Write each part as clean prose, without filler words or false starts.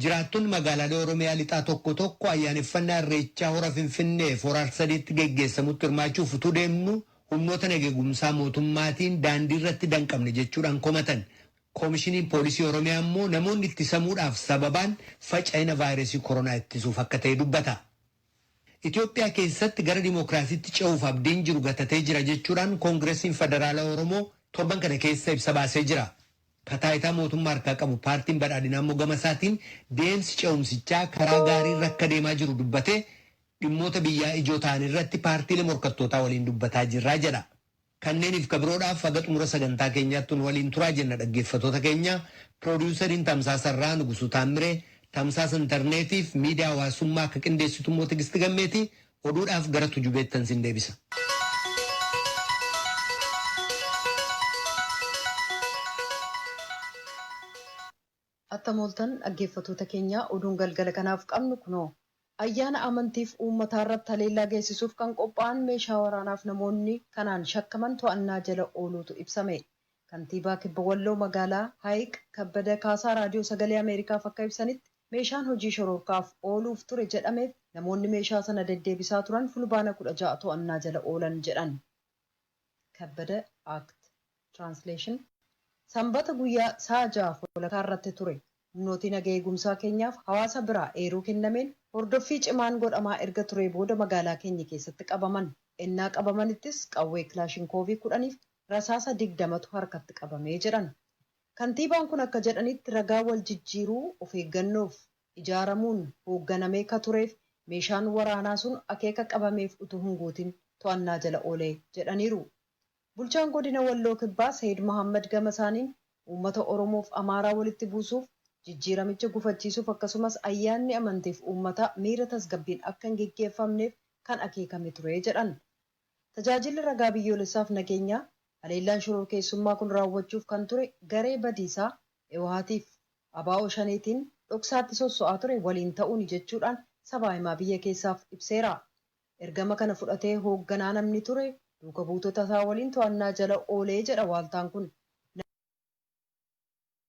Jiraattonni magaalaalee Oromiyaa lixaa tokko tokko ayyaaneffannaa Irreechaa hora Finfinnee fi hora Arsadiitti geggeessamutti hirmaachuuf utuu deemnu humnoota nageegumsaa mootummaatiin daandii irratti danqamne jechuudhaan komatan. Koomishiniin Poolisii Oromiyaa immoo namoonni ittisamuudhaaf sababaan faca'ina vaayirasii koronaa ittisuuf akka ta'e dubbata. Itoophiyaa keessatti gara dimookiraasiitti ce'uuf abdiin jiru gatatee jira jechuudhaan Koongiresiin Federaalaa Oromoo torban kana keessa ibsa baasee jira. Ka taayitaa mootummaa harkaa qabu paartiin badhaadhinaa immoo gama isaatiin deemsi ce'umsichaa karaa gaarii irra akka deemaa jiru dubbatee dhimmoota biyyaa ijoo ta'an irratti paartiilee morkattootaa waliin dubbataa jirra jedha. Kanneeniif ka biroodhaaf haga xumura sagantaa keenyaatti nu waliin turaa jenna dhaggeeffatoota keenya. Piroodiyusariin Tamsaasa irraa Nugusuu Taammiree, tamsaasa intarneetiif miidiyaa hawaasummaa akka qindeessitu immoo Tigisti Gammeeti. Oduudhaaf gara Tujubeettan sin deebisa. Attam ooltan dhaggeeffatoota keenyaa oduun galgala kanaaf qabnu kunoo. Ayyaana amantiif uummataa irratti haleellaa geessisuuf kan qophaa'an meeshaa waraanaaf namoonni kanaan shakkaman to'annaa jala ooluutu ibsame. Kantiibaa Kibba Walloo magaalaa Hayiq Kabbada Kaasaa Raadiyoo Sagalee Ameerikaaf akka ibsanitti meeshaan hojii shororkaaf ooluuf ture jedhameef namoonni meeshaa sana deddeebisaa turan Fulbaana 16 to'annaa jala oolan jedhan. Kabbada Act. Translation, Sanbata guyyaa sa'a 6f walakkaa irratti ture. Humnootii naga eegumsaa keenyaaf hawaasa biraa eeruu kennameen hordoffii cimaan godhamaa erga turee booda magaalaa keenya keessatti qabaman. Ennaa qabamanittis qawwee kilaashinkoovii 10f rasaasa 20tu harkatti qabame jedhan. Kantiibaan kun akka jedhanitti ragaa wal jijjiiruu of eeggannoof ijaaramuun hoogganamee ka tureef meeshaan waraanaa sun akeeka qabameef utuu hin guutin to'annaa jala oole jedhaniiru. Bulchaan Godina Walloo Kibbaa Sayid Mohaammad gama isaaniin uummata Oromoof Amaaraa walitti buusuuf, jijjiiramicha gufachiisuuf akkasumas ayyaanni amantiif uummataa miira tasgabbiin akka hin geggeeffamneef kan akeekame ture jedhan. Tajaajilli Ragaa Biyyoolessaaf Nageenyaa haleellaan shororkeessummaa kun raawwachuuf kan ture garee badiisaa Hiwahatiif ABO Shaneetiin dhoksaatti sosso'aa ture waliin ta'uuni jechuudhaan sabaa himaa biyya keessaaf ibseera. Ergama kana fudhatee hoogganaa namni ture duuka buutota isaa waliin to'annaa jala oolee jedha waaltaan kun.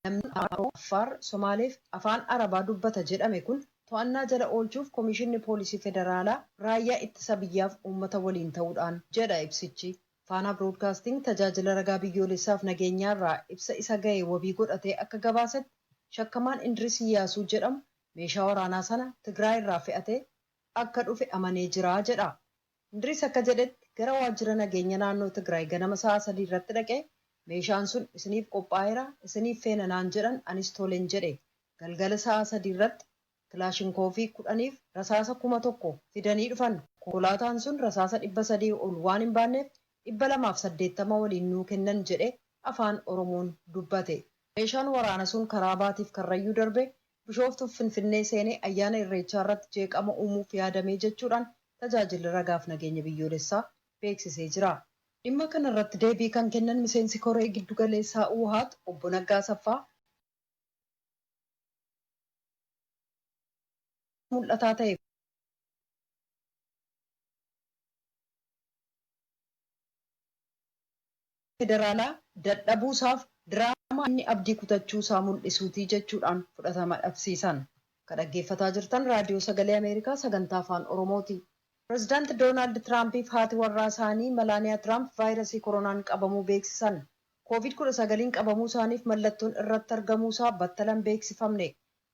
Namni Affaar, Somaaleef Afaan Arabaa dubbata jedhame kun to'annaa jala oolchuuf Komishinni Poolisii Federaalaa Raayyaa Ittisa Biyyaaf uummata waliin ta'uudhaan jedha ibsichi. Faanaa Biroodkaasting Tajaajila Ragaa Biyyoolessaaf Nageenyaarraa ibsa isa gahe wabii godhatee akka gabaasetti shakkamaan Indiris Iyyaasuu jedhamu meeshaa waraanaa sana Tigraay irraa fe'atee akka dhufe amanee jira jedha. Indiriis akka jedhetti gara waajjira nageenya naannoo Tigraay ganama sa'a 3 irratti dhaqee meeshaan sun isiniif qophaa'eera isiniif feena naan jedhan anis tolen jedhe. Galgala sa'a 3 irratti kilaashinkoovii 10f rasaasa 1000 fidanii dhufan. Konkolaataan sun rasaasa 300 ol waan hin baanneef 280 waliin nuu kennan jedhee afaan Oromoon dubbate. Meeshaan waraana sun karaa Baatiif Karrayyuu darbee Bishooftuuf Finfinnee seenee ayyaana Irreechaa irratti jeeqama uumuuf yaadamee jechuudhaan Tajaajilli Ragaaf Nageenya Biyyoolessaa beeksisee jira. Dhimma kana irratti deebii kan kennan miseensi koree giddu galeessaa Uhaat Obbo Naggaa Asaffaa, mul'ataa ta'e federaalaa dadhabuu isaaf diraamaa inni abdii kutachuu isaa mul'isuutii jechuudhaan fudhatama dhabsiisan. Ka dhaggeeffataa jirtan Raadiyoo Sagalee Ameerikaa sagantaa Afaan Oromooti. Pirezidaanti Doonaald Tiraampiif haati warraa isaanii Malaaniyaa Tiraamp vaayirasii koronaan qabamuu beeksisan. Kooviid 19n qabamuu isaaniif mallattoon irratti argamuu isaa battala hin beeksifamne.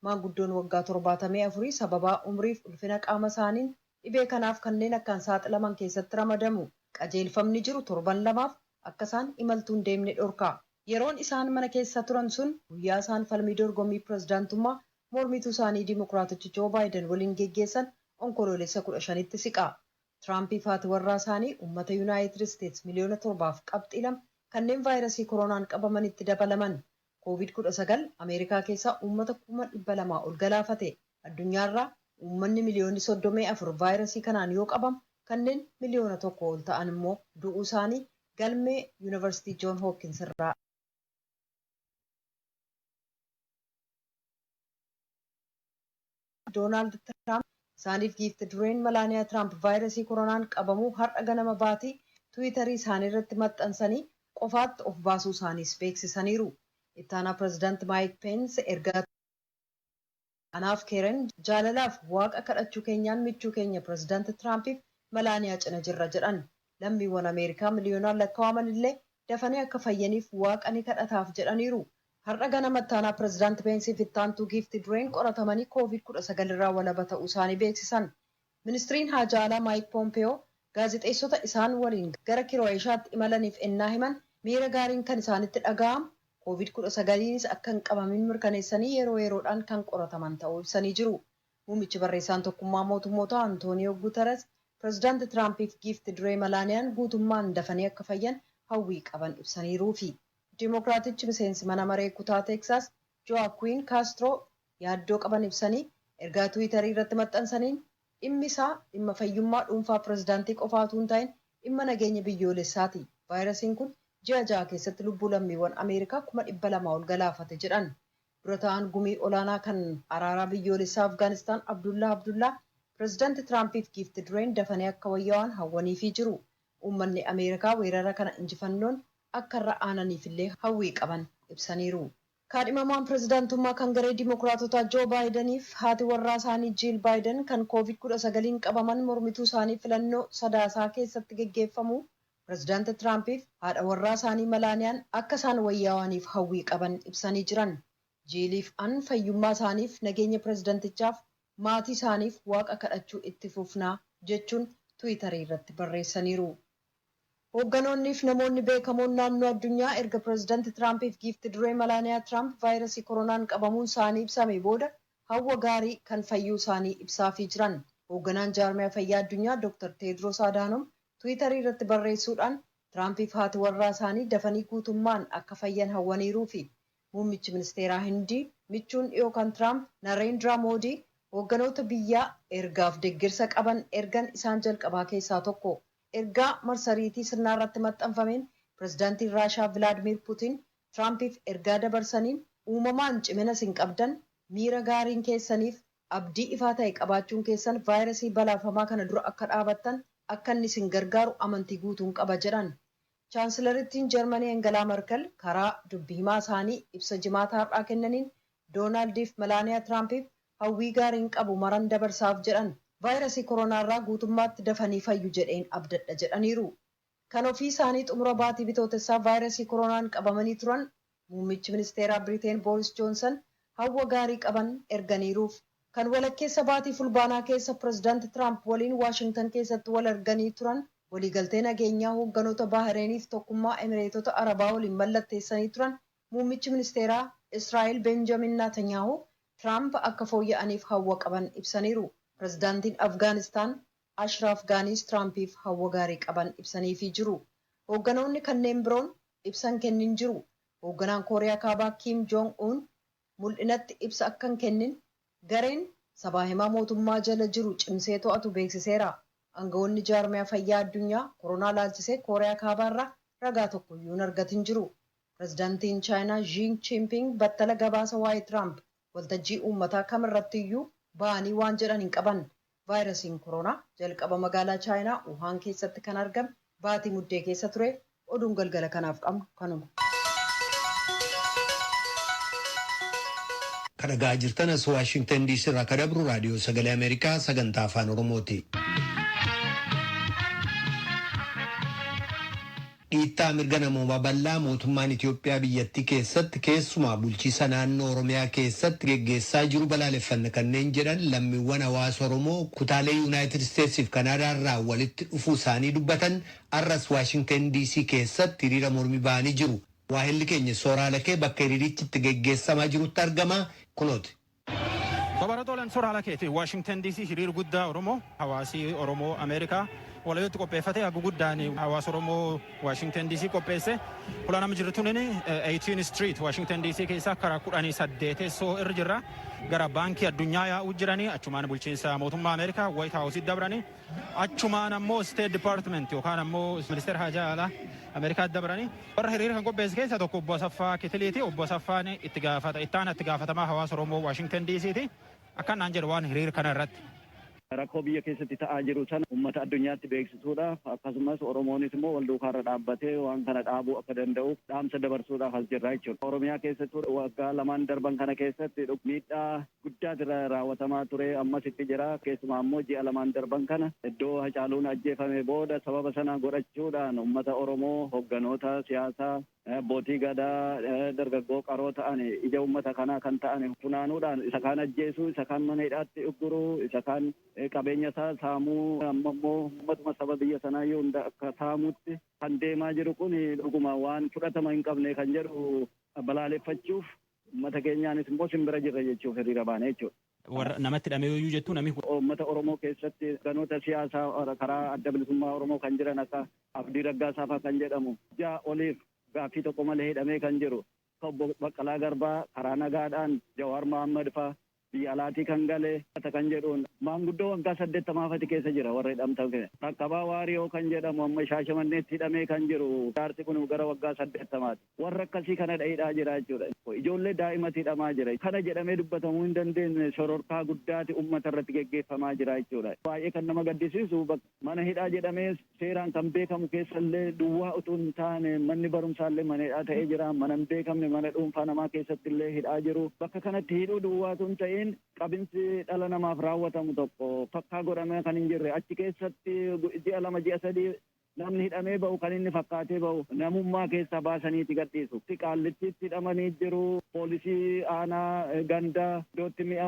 Maanguddoon waggaa torbaatamii afurii sababaa umriif ulfina qaama isaaniin dhibee kanaaf kanneen akkaan saaxilaman keessatti ramadamu. Qajeelfamni jiru torban lamaaf akka isaan imaltuu hin deemne dhorka. Yeroon isaan mana keessa turan sun guyyaa isaan falmii dorgommii pirezidaantummaa mormituu isaanii Dimokiraaticha Joo Baayiden waliin geggeessan Onkoloolessa 15tti siqa. Tiraampiif haati warraa isaanii uummata Yunaayitid Isteets miliyoona 7.2 kanneen vaayirasii koronaan qabamanitti dabalaman. Kooviid 19 Ameerikaa keessaa uummata 200,000 ol galaafate. Addunyaarraa uummanni miliyoonni 34 vaayirasii kanaan yoo qabamu kanneen miliyoona 1 ol ta'an immoo du'uu isaanii galmee Yuunivarsiitii Joon Hoopkins irraa Doonaald Tiraamp isaaniif giifti dureen Malaaniyaa Tiraamp vaayirasii koronaan qabamuu har'a ganama baatii Tiwiitarii isaanii irratti maxxansanii qofaatti of baasuu isaaniis beeksisaniiru. Ittaanaa pirezidaanti Maayik Peensi ergaa Anaaf Keeren jaalalaaf Waaqa kadhachuu keenyaan michuu keenya Pireezidaanti Tiraampiif Malaaniyaa cina jirra jedhan. Lammiiwwan Ameerikaa miliyoonaan lakkaa'aman illee dafanii akka fayyaniif Waaqa ni kadhataaf jedhaniiru. Har'a ganama ittaanaa Pireezidaanti Peensiif ittaantuu giifti dureen qoratamanii Koovid-19 irraa walaba ta'uu isaanii beeksisan. Ministiriin Haajaa Alaa Maayik Poompeyoo gaazexeessota isaan waliin gara Kiroo'eeshaatti imalaniif ennaa himan miira gaariin kan isaanitti dhaga'amu Koovid-19nis akka hin qabamin mirkaneessanii yeroo yeroodhaan kan qorataman ta'uu ibsanii jiru. Muummichi barreessaan Tokkummaa Mootummootaa Antooniyoo Guuteres Pireezidaanti Tiraampiif giifti duree Malaaniyaan guutummaan dafanii akka fayyan hawwii qaban ibsaniiruufi. Dimookiraatichi miseensi mana maree kutaa Teeksaas Jo'aakuwiin Kaastroo yaaddoo qaban ibsanii ergaa Tiwiitarii irratti maxxansaniin dhimmi isaa dhimma fayyummaa dhuunfaa pireezidaantii qofaa utuu hin ta'in dhimma nageenya biyyoolessaati. Vaayirasiin kun ji'a 6 keessatti lubbuu lammiiwwan Ameerikaa 200,000 ol galaafate jedhan. Dura ta'an gumii olaanaa kan araaraa biyyoolessaa Afgaanistaan Abdullaa Abdullaa Pireezidaanti Tiraampiif giifti dureen dafanii akka wayyaa'an hawwaniifii jiru. Uummanni Ameerikaa weerara kana injifannoon akka irra aananiifillee hawwii qaban ibsaniiru. Kaadhimamaan pireezidaantummaa kan garee Dimookiraatotaa Joo Baayidaniif haati warraa isaanii Jiil Baayiden kan Koovid-19 qabaman mormituu isaanii filannoo Sadaasaa keessatti geggeeffamu Pireezidaanti Tiraampiif haadha warraa isaanii Malaaniyaan akka isaan wayyaa'aniif hawwii qaban ibsanii jiran. Jiiliif an fayyummaa isaaniif nageenya pireezidaantichaaf maatii isaaniif Waaqa kadhachuu itti fufnaa jechuun Tiwiitarii irratti barreessaniiru. Hoogganoonniif namoonni beekamoon naannoo addunyaa erga Pireezidaanti Tiraampiif giifti duree Malaaniyaa Tiraamp vaayirasii koronaan qabamuun isaanii ibsame booda hawwa gaarii kan fayyuu isaanii ibsaafii jiran. Hoogganaan jaarmiyaa fayyaa addunyaa Dr. Teedros Adaanom Tiwiitarii irratti barreessuudhaan Tiraampiif haati warraa isaanii dafanii guutummaan akka fayyan hawwaniiruufi. Muummichi ministeeraa Hindii michuun dhiyoo kan Tiraamp Nareendraa Moodii hoogganoota biyyaa ergaaf deeggarsa qaban ergan isaan jalqabaa keessaa tokko. Ergaa marsariitii sirnaa irratti maxxanfameen pireezidaantiin Raashaa Vilaadimir Putiin Tiraampiif ergaa dabarsaniin uumamaan cimina isin qabdan miira gaariin keessaniif abdii ifaa ta'e qabaachuun keessan vaayirasii balaafamaa kana dura akka dhaabattan akka inni isin gargaaru amantii guutuun qaba jedhan. Chaansilarittiin Jarmanii Engelaa Merkel karaa dubbi himaa isaanii ibsa Jimaata har'aa kennaniin Doonaaldiif Melaaniyaa Tiraampiif hawwii gaariin qabu maran dabarsaaf jedhan. Vaayirasii koronaarraa guutummaatti dafanii fayyu jedheen abdadha jedhaniiru. Kan ofii isaanii xumura baatii Bitootessaa vaayirasii koronaan qabamanii turan muummichi ministeeraa Biriteen Booris Joonsan hawwa gaarii qaban erganiiruuf. Kan walakkeessa baatii Fulbaanaa keessa Pireezidaanti Tiraamp waliin Waashingtan keessatti wal arganii turan waliigaltee nageenyaa hoogganoota Baahireeniif Tokkummaa Emireetota Arabaa waliin mallatteessanii turan muummichi ministeeraa Israa'el Benjamin Naatanyaahu Tiraamp akka fooyya'aniif hawwa qaban ibsaniiru. Pireezidaantiin Afgaanistaan Ashraaf Gaaniis Tiraampiif hawwa gaarii qaban ibsaniifii jiru. Hoogganoonni kanneen biroon ibsan kennin jiru. Hoogganaan Kooriyaa Kaabaa Kiim Joong Un mul'inatti ibsa akka hin kennin gareen sabaa himaa mootummaa jala jiru cimsee to'atu beeksiseera. Aangawoonni jaarmiyaa fayyaa addunyaa koronaa laalchisee Kooriyaa Kaabaarraa ragaa tokkoyyuu hin argatin jiru. Pireezidaantiin Chaayinaa Xi Jinping battala gabaasa waa'ee Tiraamp waltajjii uummataa kamirrattiyyuu ba'anii waan jedhan hin qaban. Vaayirasiin koronaa jalqaba magaalaa Chaayinaa Wuhaan keessatti kan argame baatii Muddee keessa ture. Oduun galgala kanaaf qabnu kanuma. Kan dhagaa jirtan as Waashingtan DC irraa kan dabru Raadiyoo Sagalee Ameerikaa sagantaa Afaan Oromooti. Dhiittaa mirga namoomaa bal'aa mootummaan Itiyoophiyaa biyyattii keessatti keessumaa bulchiisa naannoo Oromiyaa keessatti geggeessaa jiru balaaleffanna kanneen jedhan lammiiwwan hawaasa Oromoo kutaalee Yuunaayitid Isteetsii fi Kanaadaa irraa walitti dhufuu isaanii dubbatan har'as Waashingten DC keessatti hiriira mormii ba'anii jiru. Waahilli keenya Sooraa Halakee bakka hiriirichi itti geggeessamaa jirutti argama. Kunooti. Babaratooleen Sooraa Halakeeti. Waashingten DC hiriir guddaa Oromoo hawaasii Oromoo Ameerikaa walitti qopheeffate hagu guddaan hawaasa Oromoo Waashingten DC qopheesse. Fuula nama jirtu tuni 18 Street Waashingten DC keessa karaa 18 irra jirra. Gara baankii addunyaa yaa'uu jiranii achumaan bulchiinsa mootummaa Ameerikaa White House dabranii achumaan ammoo State Department yookaan ammoo ministeera haajaa alaa Ameerikaa dabranii warra hiriira kan qopheesse keessaa tokko obbo Asaffaa Kitiliiti. Obbo Asaffaan itti gaafata itti aanaa itti gaafatamaa hawaasa Oromoo Waashingten DCti. Akkanaan jedhu waan hiriira kana irratti. Rakkoo biyya keessatti ta'aa jiru sana uummata addunyaatti beeksisuudhaaf, akkasumas Oromoonis immoo wal duukaarra dhaabbatee waan kana dhaabuu akka danda'u dhaamsa dabarsuudhaaf as jirra jechuudha. Oromiyaa keessatti waggaa lamaan darban kana keessatti miidhaa guddaatu raawwatamaa ture, ammas itti jira. Keessumaa immoo ji'a 2 darban kana iddoo Hacaaluun ajjeefame booda sababa sana godhachuudhaan uummata Oromoo, hogganoota siyaasaa, abbootii gadaa, dargaggoo qaroo ta'an, ija uummata kanaa kan ta'an funaanuudhaan isa kaan ajjeesuu, isa kaan mana hidhaatti ugguruu, isa kaan qabeenya isaa saamuu, amma immoo uummatuma saba biyya sanaa iyyuu hunda akka saamuutti kan deemaa jiru kun dhuguma waan fudhatama hin qabne kan jedhu balaaleffachuuf, uummata keenyaanis immoo simbira jirra jechuuf hiriira baane jechuudha. Warra namatti hidhamee yooyyuu jettu nami. Uummata Oromoo keessatti ganoota siyaasaa karaa Adda Bilisummaa Oromoo kan jiran akka Abdii Raggaasaa fa'aa kan jedhamu 6 oliif gaaffii tokko malee hidhamee kan jiru. Obbo Baqqalaa Garbaa karaa nagaadhaan, Jawaar Mohaammed fa'aa biyya alaatii kan gale kan jedhuun maanguddoo waggaa 80 keessa jira warra hidhamtan. Qaqqabaa Waariyoo kan jedhamu amma Shaashamanneetti hidhamee kan jiru, jaarsi kun gara waggaa 80ti. Warra akkasii kana hidhaa jira jechuudha. Ijoollee daa'imatti hidhamaa jira. Kana jedhamee dubbatamuu hin dandeenye shororkaa guddaati uummata irratti geggeeffamaa jira jechuudha. Baay'ee kan nama gaddisiisu, mana hidhaa jedhamee seeraan kan beekamu keessallee duwwaa utuu hin taane manni barumsaallee mana hidhaa ta'ee jira. Mana hin beekamne, mana dhuunfaa namaa keessatti illee hidhaa jiru. Bakka kanatti hidhuu duwwaatu hin ta'in, qabinsi dhala namaaf raawwatamu tokko fakkaa godhamee kan hin jirre, achi keessatti ji'a 2, ji'a 3 namni hidhamee ba'u kan inni fakkaatee ba'u namummaa keessaa baasaniiti gadhiisu. Qaallittiitti hidhamanii jiru. Poolisii aanaa, ganda iddootti mi'a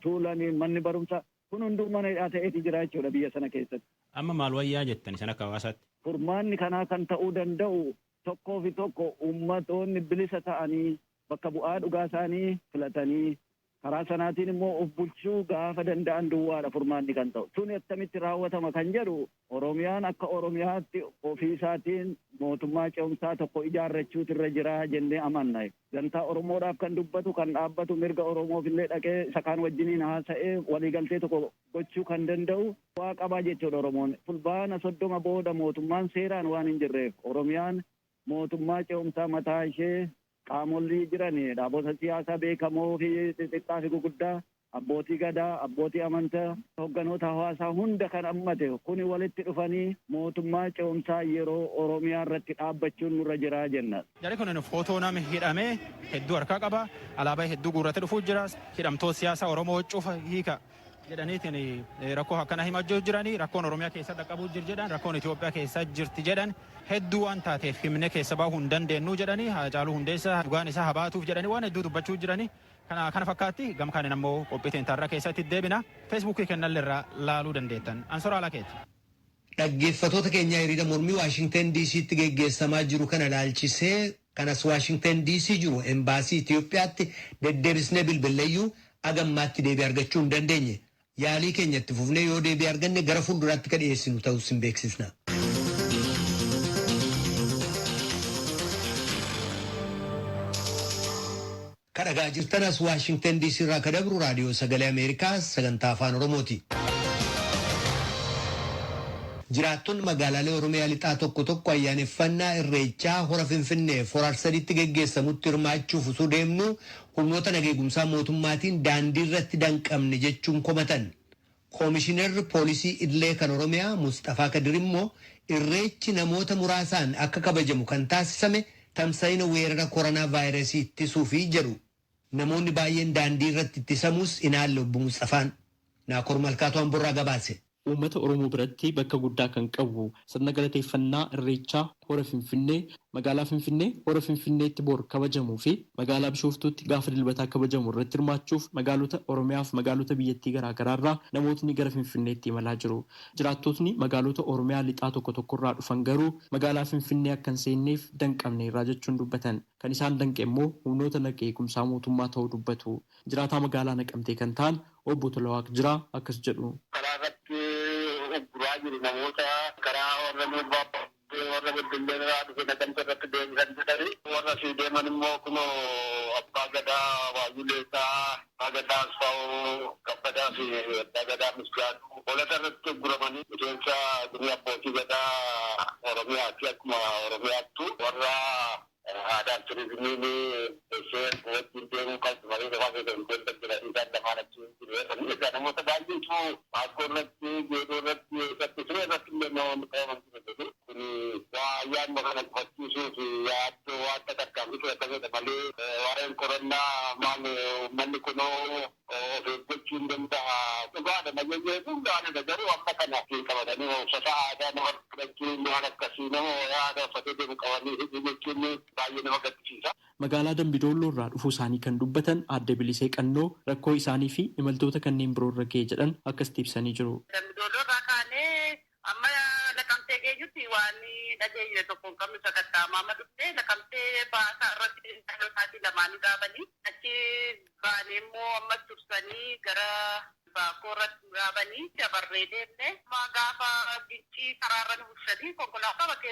tuulanii, manni barumsaa kun hunduu mana hidhaa ta'eeti jira jechuudha biyya sana keessatti. Amma maal wayyaa jettan isan akka hawaasaatti? Furmaanni kanaa kan ta'uu danda'u tokkoo fi tokko uummatoonni bilisa ta'anii bakka bu'aa dhugaa isaanii filatanii karaa sanaatiin immoo of bulchuu gaafa danda'an duwwaadha furmaanni kan ta'u. Tuni attamitti raawwatama kan jedhu, Oromiyaan akka Oromiyaatti ofiisaatiin mootummaa ce'umsaa tokko ijaarrachuutu irra jira jennee amanna. Dantaa Oromoodhaaf kan dubbatu, kan dhaabbatu, mirga Oromoof illee dhaqee isa kaan wajjiniin haasa'ee waliigaltee tokko gochuu kan danda'u waa qabaa jechuudha Oromoon. Fulbaana 30 booda mootummaan seeraan waan hin jirreef Oromiyaan mootummaa ce'umsaa mataa ishee, qaamolli jiran, dhaabota siyaasaa beekamoo fi xixiqqaa fi guguddaa, abbootii gadaa, abbootii amantaa, hogganoota hawaasaa hunda kan hammate kuni walitti dhufanii mootummaa ce'umsaa yeroo Oromiyaa irratti dhaabbachuun nurra jira jenna. Jarri kun footoo nama hidhamee hedduu harkaa qaba. Alaabaa hedduu guurratee dhufuu jira. Hidhamtoota siyaasaa Oromoo cufa hiika jedhaniitiin rakkoo akkana himachuu jiranii, rakkoon Oromiyaa keessa dhaqqabuu jir jedhan, rakkoon Itoophiyaa keessa jirti jedhan, hedduu waan taateef himne keessa bahuu hin dandeenyu jedhanii, Haacaaluu Hundeessaa dhugaan isaa habaatuuf jedhanii waan hedduu dubbachuu jiranii. Kana kana fakkaatti. Gamkaaniin ammoo qophii teentarraa keessatti deebina. Feesbuukii kennallee laaluu dandeettan. Ansoraa Lakeeti. Dhaggeeffatoota keenya, hiriira mormii Waashingtan DC'tti geggeessamaa jiru kana ilaalchisee kanas Waashingtan DC jiru embaasii Itoophiyaatti deddeebisnee bilbilleeyyuu agammaatti deebii argachuu hin dandeenye. Yaalii keenya itti fufnee yoo deebii arganne gara fuulduraatti ka dhiyeessinu ta'us hin beeksisna. Kadhagaa jirtan as Waashingtan DC irraa ka dabru Raadiyoo Sagalee Ameerikaa sagantaa Afaan Oromooti. Jiraattonni magaalaalee Oromiyaa lixaa tokko tokko ayyaaneffannaa Irreechaa hora Finfinnee hora Arsadiitti geggeessamutti hirmaachuuf osoo deemnu humnoota nageegumsaa mootummaatiin daandii irratti danqamne jechuun komatan. Koomishinarri poolisii idilee kan Oromiyaa Mustafaa Kadir immoo Irreechi namoota muraasaan akka kabajamu kan taasisame tamsa'ina weerara koronaa vaayirasii ittisuufi jedhu. Namoonni baay'een daandii irratti ittisamuus inaalle obbo Mustafaan. Naakoor Malkaatu Amborraa gabaase. Uummata Oromoo biratti bakka guddaa kan qabu sirna galateeffannaa Irreechaa hora Finfinnee, magaalaa Finfinnee hora Finfinneetti bor kabajamuu fi magaalaa Bishooftuutti gaafa Dilbataa kabajamu irratti hirmaachuuf magaalota Oromiyaa fi magaalota biyyattii garaa garaarraa namootni gara Finfinneetti imalaa jiru. Jiraattotni magaalota Oromiyaa lixaa tokko tokkorraa dhufan garuu magaalaa Finfinnee akka hin seenneef danqamneerraa jechuun dubbatan. Kan isaan danqe immoo humnoota naga eegumsaa mootummaa ta'uu dubbatu. Jiraataa magaalaa Naqamtee kan ta'an obbo Tolawaaq Jiraa akkas jedhu. Karaa irratti ugguraa jiru namoota karaa warra Mubbaa, warra Beddellee irraa dhufe Naqamte irratti deebisan jedhani. Warra asii deeman immoo kunoo Abbaa Gadaa Waayyuu Leessaa, Abbaa Gadaa Asfaa'oo Kabbadaa fi Abbaa Gadaa Misgaanuu Holata irratti ugguramanii, miseensa gumii abbootii gadaa Oromiyaati, akkuma Oromiyaattu warra aadaa fi turizimiin ishee wajjin deemuu qabdu malee kophaa keessa hin deemtan jedhanii isaan lamaan achi hin jiru. Egaa namoota baay'eetu Garuu Baakkoo irratti, Geedoo irratti, eessatti siree irratti illee namoonni qabaman jiru. Kun ayyaanuma kana gufachiisuuf yaaddoo waan tarkaanfii fudhatamedha malee waa'een qorannaa maal uummanni kunoo of eeggachuu hin danda'a. Dhugaadha, nageenya eeguun gaariidha, garuu amma kana qabatanii uffata aadaa nama fudhachuun waan akkasii nama aadaa uffatee deemu qabanii hidhuu jechuun baay'ee nama gaddisiisa. Magaalaa Dambidolloo irraa dhufuu isaanii kan dubbatan Aadde Bilisee Qannoo rakkoo isaanii fi imaltoota kanneen biroo irra ga'e jedhan akkasitti ibsanii jiru. Dambidolloo irraa kaanee amma Naqamtee geenyutti waan dhageenye tokko hin qabnu. Sakatta'amaa amma dhuftee Naqamtee baasaa irratti sa'aatii lamaanii dhaabanii, achi baanee immoo ammas tursanii gara Baakoo irratti dhaabanii dabarree deemne. Gaafa Gincii karaarra nu bulchanii konkolaataa bakka